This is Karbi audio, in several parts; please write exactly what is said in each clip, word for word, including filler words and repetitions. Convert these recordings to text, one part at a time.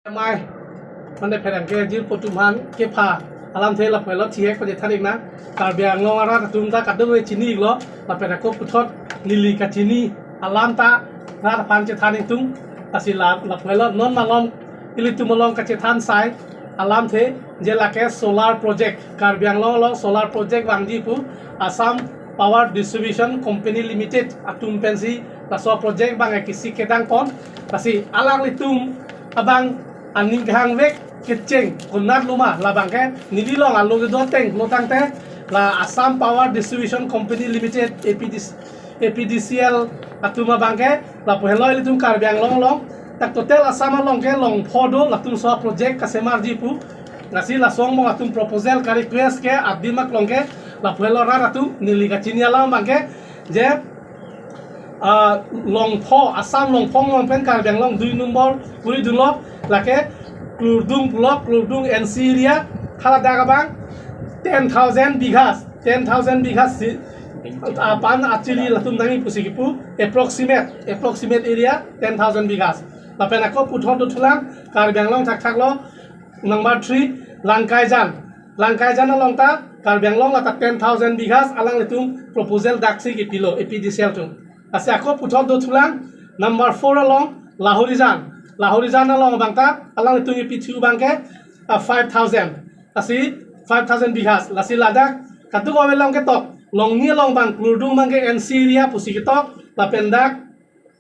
Mai, mane pherangke jirpo atum aphan kepha alamthe lapulo thihek pajir tharik na. Karbi Anglong arat atum ta kadokave chini-iklo, lapen ako puthot neli kachini alam ta rat aphan chethan ingtung. Lasi la lapulo non malom ilitum along kachethan sai alamthe, je lake solar project, Karbi Anglong along solar project vangji pu Assam Power Distribution Company Limited atum pensi laso project abang kisi kedang pon. Lasi alanglitum abang aning kehangvek kecheng konat loma labang ke neli long alo kedo ateng lo tangte, la Assam Power Distribution Company Limited, A P D C, A P D C L atum abang ke lapu helo ilitum Karbi Anglong along, dak total Assam along ke longpho do, latum laso project kasemarji pu. Lasi laso angbong atum proposal ka-request ke adim aklong ke lapu helo rat atum neli kachini alam abang ke je, ah, longpho, Assam longpho angbong pen Karbi Anglong dui nombor puri dunlo, lake Klurdung pulo, Klurdung N C area, hala dak abang ten thousand bighas, ten thousand bighas si, ah, pan achili latum nangji pusi kipu, approximate, approximate area ten thousand bighas. Lapen ako puthot dothulang, Karbi Anglong thakthak lo, number three, Langkaijan. Langkaijan along ta Karbi Anglong lata ten thousand bighas alanglitum proposal daksi kipilo A P D C L atum. Lasi ako puthot dothulang, number four along Lahorijan. Lahorijan along abang ta alanglitum kipithu abang ke, ah, five thousand. Lasi five thousand bighas. Lasi ladak kadokave along ketok, Longni along abang, Klurdung abang ke N C area pusi ketok, lapen dak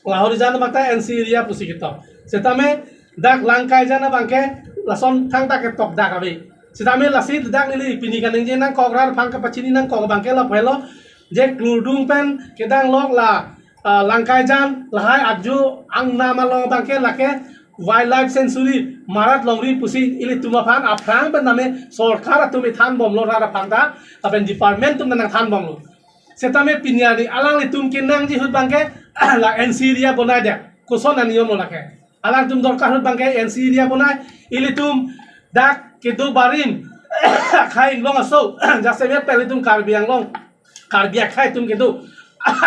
Lahorijan abang ta N C area pusi ketok. Setame dak Langkaijan abang ke lason thangta ketok dak ave. Setame lasi dak neli pini kaningje nangkok, rat aphan kapachini nangkok abang ke lapu helo, je Klurdung pen kedang lok la, ah, Langkaijan lahai ajo angnam along abang ke lake wildlife sanctuary marat longri pusi ilitum aphan aphrang pen name sorkar atum ithan bomlo rat aphan ta, lapen department atum nangthan bomlo. Setame pini arni alanglitum kenangji ahut abang ke la N C area bonai dia. Koson aniyom lo lake. Alangtum dorkar ahut abang ke N C area bonai. Ilitum dak kedo barim akhai inglong aso, jasemet pen ilitum Karbi Anglong, Karbi akhai atum kedo,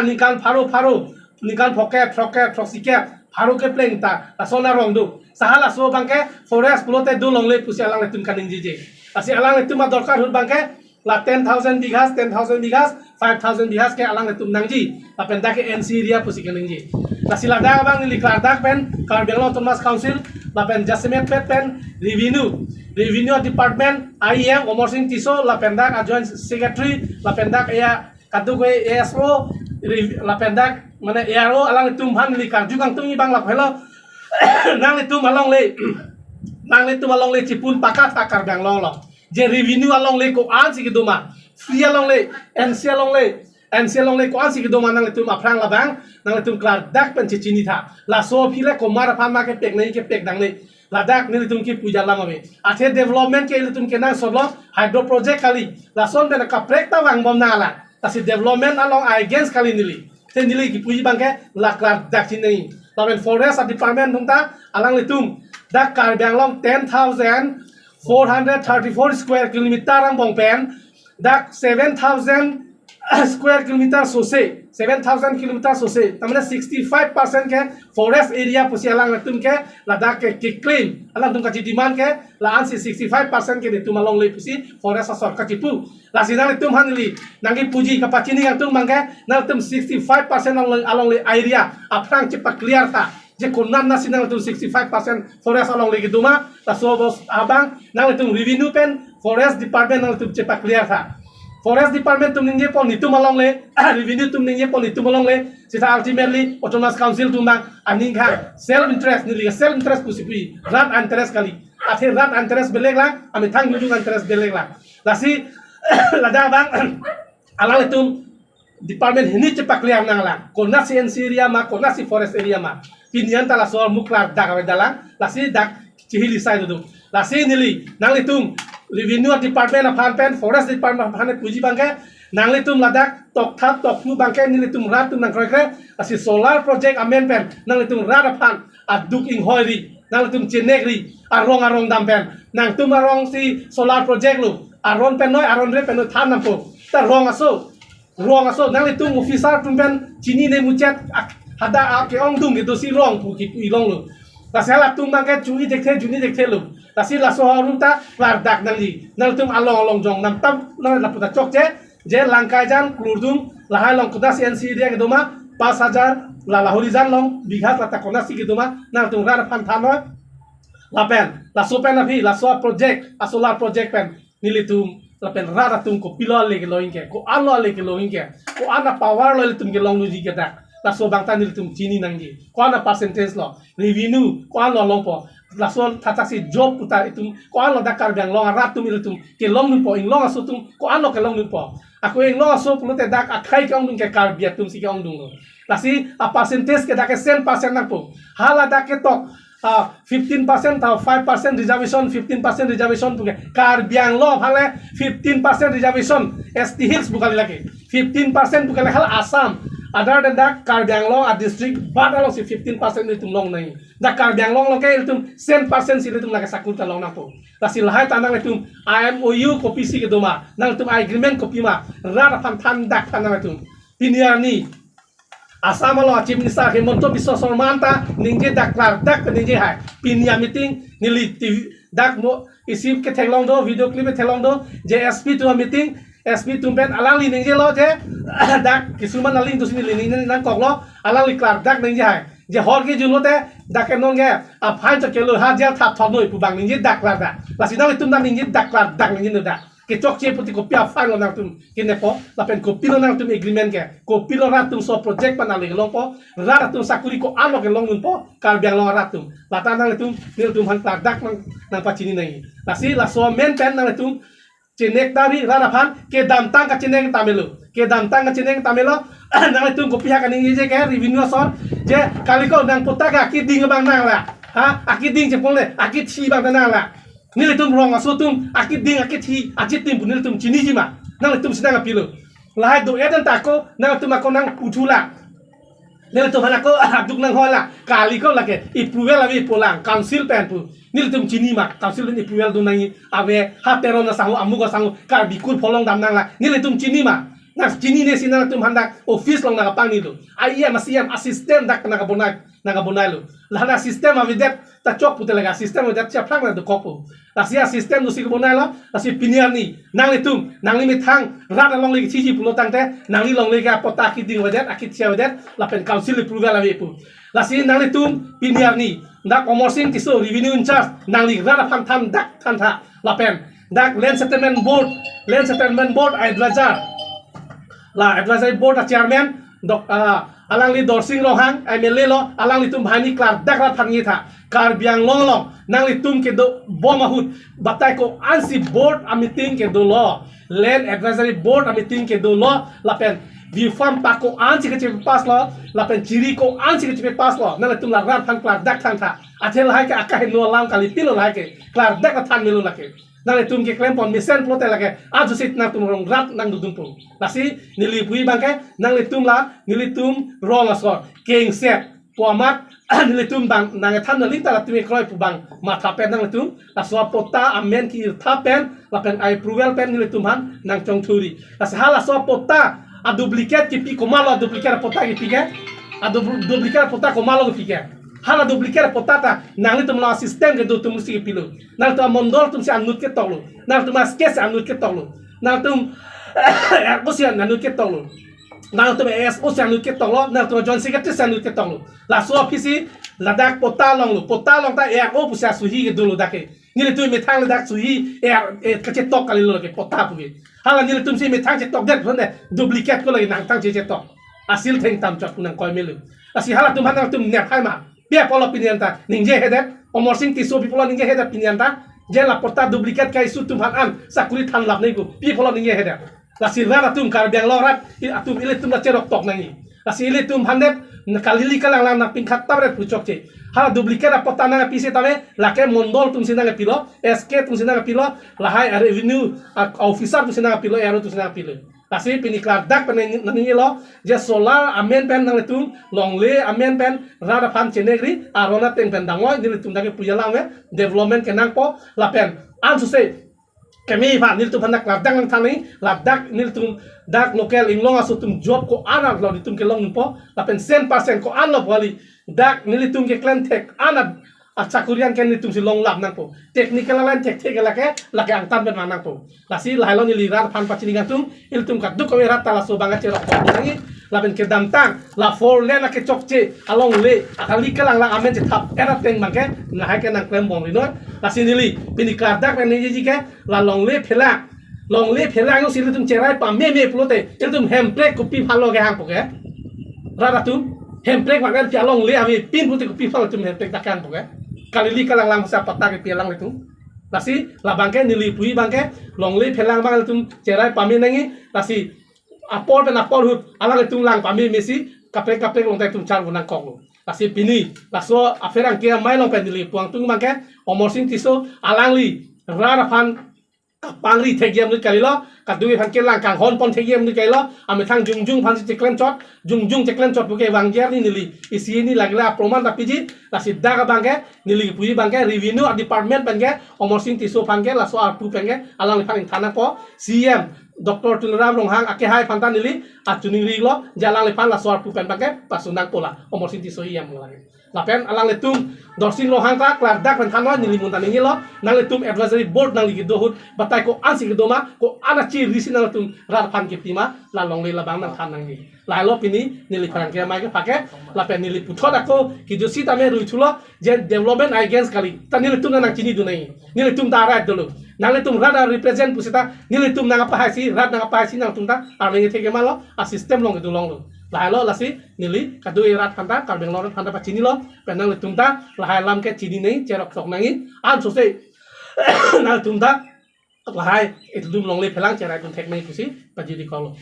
ningkan pharo pharo, ningkan phokep, throkkep, throksikkep pharo kepleng ta lason arong do. Sahal aso abang ke forest pulote dolongle pusi alanglitum kaningjiji. Lasi alanglitum adorkar ahut abang ke la ten thousand bighas, ten thousand bighas, five thousand bighas ke alanglitum nangji. Lapen dak ke N C area pusi kaningje. Lasi ladak abang neli klardak pen Karbi Anglong Autonomous Council, lapen jasemet pet pen revenue, revenue department, I E M Omor Sing Tisso, lapen dak a joint secretary, lapen dak ya kadokave A S O, re-, lapen dak mane A R O, alanglitum aphan neli karju kangtung abang lapu helo. Nanglitum alongle, nanglitum alongle chipun pakat ha Karbi Anglong along. Je revenue alongle ko-ansi kedo ma, free alongle, N C alongle, N C alongle ko-ansi kedo ma, nanglitum aphrang labang nanglitum klardak pen chechinitha. Laso aphi le komat aphan ma kepek nangji, kepek dangne. Ladak nelitum kipuji alam ave. Athe development ke ilitum kenangsotlo, hydro project kali. Lason pen kaprek ta vangbom nanglang. Lasi development along against kali neli. Te neli kipuji abang ke la klardak chinine. Lapen forest department atum ta alanglitum dak Karbi Anglong ten thousand four hundred thirty-four square kilometer angbong pen dak seven thousand square kilometer sose, seven thousand kilometer sose, tamane sixty-five percent ke forest area pusi alanglitum ke ladak ke, ke claim, alangtum kachi demand ke la-ansi sixty-five percent ke netum alongle pusi forest asor kachipu. Lasi nanglitum aphan neli nangkipuji kapachini kangtung abang ke, nanglitum sixty-five percent along, alongle area aphrang chepa-clear tha. Je konat nasi nanglitum sixty-five percent forest alongle kedo ma, laso abos abang nanglitum revenue pen forest department nanglitum chepa-clear tha. Forest department atum ningjepo netum alongle, revenue atum ningjepo netum alongle. Seta ultimately Autonomous Council atum abang aning kha self interest, neli self interest pusi pu, rat interest kali. Athe rat interest belek lang, amethang jujung interest belek lang. Lasi ladak abang alanglitum department hini chepa-clear nanglang. Konatsi N C area ma, konatsi forest area ma. Pini an ta laso muklar dak ave dalang, lasi dak chihili sai dodok. Lasi neli nanglitum revenue department aphan pen, forest department aphan puji abang ke, nanglitum ladak tokthap tokphu abang ke nelitum rat atum nangkroikre, lasi solar project amen pen nanglitum rat aphan aduk inghoi ri, nanglitum chenek ri, arong arong dam pen. Nangtum arongsi solar project lo, aron pen noi, aron re pen noi than nampo. Ta rong aso, rong aso, nanglitum officer atum pen chinine muchot, ak-, hadak ake-ongdung kedosi rong pu kipu ilonglo. Lasi halatum abangke chu-i thekthe, jun-i thekthelo. Lasi laso arum ta klardak nangji. Nangtum along along jong namtam nang lapu ta chokche. Je Langkaijan, Klurdung, lahai along konatsi N C area kedo ma, pas hajar, la Lahorijan along, Bihas lata konatsi kedo ma, nangtum rat aphan thannon. Lapen, laso pen aphi, laso project, a solar project pen, nelitum, lapen rat atum kopilo ale kelongji ke, ko-an lo ale kelongji ke, ko-an a power lo ilitum kelong nangji ke dak. Laso abang ta nelitum chini nangji. Ko-an a percentage lo, revenue, ko-an lo longpo. Laso thathaksi job puta itum, ko-an lo dak Karbi Anglong arat atum ilitum kelong nangpo, inglong aso atum, ko-an lo kelong nangpo. Ako inglong aso pulote dak akhai ke-ongdung ke Karbi atum si ke-ongdunglo. Lasi a percentage ke dak ke cent percent nangpo. Hala dak ketok, ah, fifteen percent atau five percent reservation, fifteen percent reservation puke Karbi Anglong aphan le fifteen percent reservation, S T Hills pu kali lake. Fifteen percent pu kali hala Assam. Other than dak Karbi Anglong a district bajar alongsi fifteen percent itum long nangji. Dak Karbi Anglong along ke ilitum cent percent si ilitum lake sakuri ta long nangpo. Lasi lahai ta nangtum a M O U kopisi kedo ma, nangtum a agreement kopi ma, rat aphan than dak than nangtum. Pini arni Assam along Chief Minister Himanta Biswa Sarma anta ningje dak klardak ningje hai. Pini a meeting neli T V dak mo isi ke theklong do, video clip theklong do, je S P atum a meeting, S P atum pen alangli ningjelo je dak kisuman aling tusi neli ningje nangkoklo, alangli klardak ningje hai. Je hor kejun lote dak ke nonke a fine chokchelo ha jail thap thok noi pu abang ningje dak klardak. Lasi nanglitum dak ningje dak klardak ningje no dak. Kechokche puti kopi a fine lo nangtum kenangpo, lapen kopilo nangtum agreement ke, kopilo rat atum so project pen ale kelongpo, rat atum sakuri ko-an lo kelong nangpo, Karbi Anglong rat atum. Lata nangtum, nelitum aphan klardak nang, nangpachini nangji. Lasi laso amen pen nangtum chenek dari rat aphan kedamtang kachenek tame lo. Kedamtang kachenek tame lo. Nangtum kopi ha kaningje ke revenue asor. Je kali ko nang patta ke akiding abang nanglang. Ha? Akiding chepong le, akithi abang nanglang. Nelitum rong aso atum akiding akithi achitim pu nelitum chiniji ma? Nangtum si nangpilo. Lahai do-et anta ako, nangtum ako nangputhulang. Nelitum aphan ako aduk nanghoilang. Kali ko lake approval ave pulang, council pen pu. Nelitum chini ma, council pen approval do nangji ave, ha Teron asangho, amuk asangho, Karbi kur pholong dam nanglang. Nelitum chini ma? Nang chinine si nangtum aphan dak office along nangpangni lo. A E M, a C E M, a system dak nangkabonai, nangkabonailo. Lahan a system avedet ta chok pute lake a system avedet chaplang na dokokpo. Lasi a system dosi kebonailo, lasi pini arni nanglitum, nangli methang rat alongle kechiji pulo tangte, nangli longle ke apatta akiding avedet, akithi avedet, lapen council approval ave pu. Lasi nanglitum pini arni dak Amarsing Tisso, revenue in charge, nangli rat aphan than dak thantha, lapen dak Land Settlement Board, Land Settlement Board advisor, la advisory board a chairman, dok, ah, alangli Dorsing Ronghang, M L A lo, alanglitum banghini klardak rat aphan nangtha. Karbi Anglong along nanglitum kedobom ahut, batai ko-ansi board a meeting kedolo, Land Advisory Board a meeting kedolo, lapen bifam pak ko-ansi kachepass lo, lapen chiri ko-ansi kachepass lo, nanglitum la rat aphan klardak thantha. Athe lahai ke akaheno alam kali, pilo lahai ke klardak rat than melo lake. Nanglitum keklempon mesen pulote lake ajusit nangtum rong rat nangdodunpo. Lasi neli pu abangke nanglitum la, nelitum rong asor kengset pu amat, nelitum bang nangthan nangling ta latum ekroi pu abang matha pen nanglitum laso apatta amen ki-irtha pen lapen a-approval pen nelitum aphan nangchongthuri. Lasi halaso apatta a-duplicate kipi komatlo, a-duplicate apatta kipi ke, a-dupl-, duplicate apatta komatlo kipi ke? Hala duplicate apatta ta nanglitum la system kedo atum si kipilo. Nangtum amondol atum si anut ketoklo. Nangtum a-S K si anut ketoklo. Nangtum R O si anut ketoklo. Nangtum S O si anut ketoklo. Nangtum joint secretary si anut ketoklo. Laso aphi si ladak patta longlo. Patta long ta R O pusi asuhi kedolo dak ke. Nelitum methang ladak suhi, eh, eh, kachetok kalilo ke patta puke. Hala nelitum si methang chetokdet pon de, duplicate ko lake nangtang che chetok. Asil thengtam chot nangkoi melo. Lasi halatum aphan nangtum nep hai ma? Pi apotlo pini anta ningjehedet? Amarsing Tisso pi apotlo ningjehedet pini anta? Je la patta duplicate ka-issue atum aphan an sakuri thanlap nangji pu pi apotlo ningjehedet? Lasi rat atum, Karbi Anglong arat atum ilitum ta cheroktok nangji. Lasi ilitum aphan det, na kalili kalanglang nangpingkhat tamret pu chokche. Hala duplicate apatta nangpi setame, lake mondol atum si nangpilo, S K atum si nangpilo, lahai a-revenue a-officer atum si nangpilo, R O atum si nangpilo. Lasi pini klardak pen nang, nanglo, je solar amen pen nanglitum, longle amen pen, rat aphan chenekri, aron ateng pen dangvoi, nelitum dak ke puja langve, development kenangpo, lapen ansose keme aphan nelitum aphan dak klardak nangthan nangji, ladak nelitum dak local inglong aso atum job ko-an lo nelitum kelong nangpo, lapen cent percent ko-an lo pu kali, dak nelitum keklem thek an achakuri an ke nelitum si longlap nangpo. Technical line thekthek lake, lake angtan pen vang nangpo. Lasi lahelo neli rat aphan pachini kangtung, ilitum kadokave rat ta laso abang kacherok nangji, lapen kedamtang, la four lane akechokche, alongle, akali kelang lang amen chethap, era teng abang ke, lahai ke nangklem bom rinoi. Lasi neli, pini kardak pen neli ji ke, la longle phelang, longle phelang jongsi ilitum cherai pameme pulote, ilitum hemprek kopi aphanlo kehangpo ke. Rat atum, hemprek mat er pi alongle avepin pulote kopi aphanlo ilitum hemprek dak kehangpo ke. Kalili kelang lang sa patta ke pi alanglitum. Lasi, labang ke neli puji abang ke, longle phelang abang ilitum cherai pame nangji, lasi, apor pen apor ahut, alanglitum lang pamemesi, kaprek kaprek along ta itum charvo nangkoklo. Lasi pini, laso apherangke amei along pen neli pu kangtung abang ke, Amarsing Tisso, alangli, rat aphan, kapangri thekji amonit kalilo, kadokave aphan kelang kanghon pon thekji amonit kalilo, amethang jongjong aphansi cheklemchot, jongjong cheklemchot puke vangji arni neli, isi hini lagila aproman ta piji, lasi dak abang ke, neli puji abang ke, revenue department pen ke, Amarsing Tisso aphan ke, laso arpu pen ke, alangliphan ingthan nangpo, C M, Doctor Tuliram Ronghang akehai aphan ta neli, achuningri lo, je alangliphan laso arpu pen abang ke, pasu nangpo la, Amarsing Tisso E M lake. Lapen alanglitum, Dorsing Ronghang ta, klardak pen thanlo, neli mun ta ningjelo, nanglitum advisory board nangli kedo ahut, batai ko-ansi kedo ma, ko-an achiri si nanglitum, rat aphan kipi ma, la longle labang nangthan nangji. Lahelo pini, neli pherangke amei ke phake, lapen neli puthot ako, kejutsi tame rui thulo, je development against kali, ta nelitum nangchinidun nangji, nelitum ta right dolo, nanglitum rat a-represent pusita, nelitum nangpahaisi, rat nangpahaisi, nangtum ta, arleng thekthek malo, a-system along kedo longlo. Lahelo lasi, neli, kadokave rat aphan ta, Karbi Anglong rat aphan ta pachinilo, pen nanglitum ta, lahai alam ke chini nangji, cherok sok nangji, ansose, nanglitum ta, lahai, ilitum longle phelang cherai dun thek nangji pusi, pajirikoklo.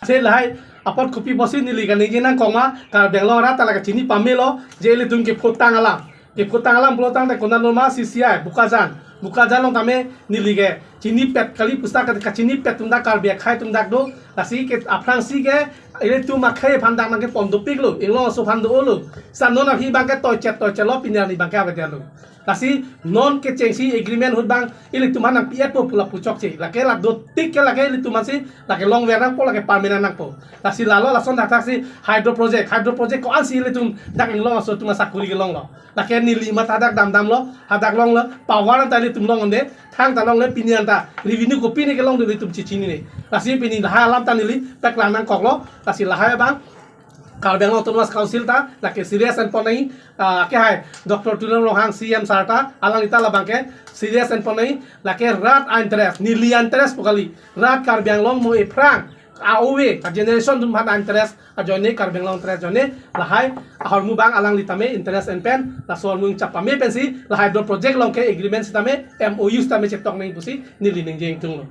Se lahai, apot kopi pusi neli kaningje nangkok ma, Karbi Anglong rat ta lake chini pamelo, je ilitum kephotang alam. Kephotang alam pulo tangte konat lo ma C C I, Bokajan. Bokajan along tame neli ke, chinipet kali pusi ta ke, kachinipet atum dak Karbi akhei atum dak do, lasi ke aphrangsi ke, ilitum akhei aphan dak nangkepon dopiklo, inglong aso aphan do-olo. Sa non aphi abang ke toichet toichetlo, pini arni abang ke avedetlo. Lasi non kechengsi agreement ahut abang ilitum aphan nangpi-etpo pu lapu chokche. Lake la dotik ke lake ilitum aphansi lake longver nangpo, lake permanent nangpo. Lasi lalo lason hadak si hydro project, hydro project ko-ansi ilitum dak inglong aso atum asakuri kelonglo. Lake neli matha dak damdamlo, hadak longlo, power anta ilitum longle, thangta longle, pini anta revenue kopine kelong do ilitum chechinine. Lasi pini lahai alam ta neli paklang nangkoklo, lasi lahai abang Karbi Anglong Autonomous Council ta, lake serious enpon nangji, ah, akehai, Doctor Tuliram Ronghang C M sir ta, alangli ta labang ke, serious enpon nangji, lake rat a-interest, neli a-interest pu kali, rat Karbi Anglong mo ephrang, a-ove, a-generation atum aphan a-interest, ajoine Karbi Anglong interest ajoine, lahai, ahormu abang alangli tame interest en pen, laso ahormu ingchap pame pensi, lahai do project along ke agreement sitame, M O U sitame chetok nangji pusi, neli ningje ingtunglo.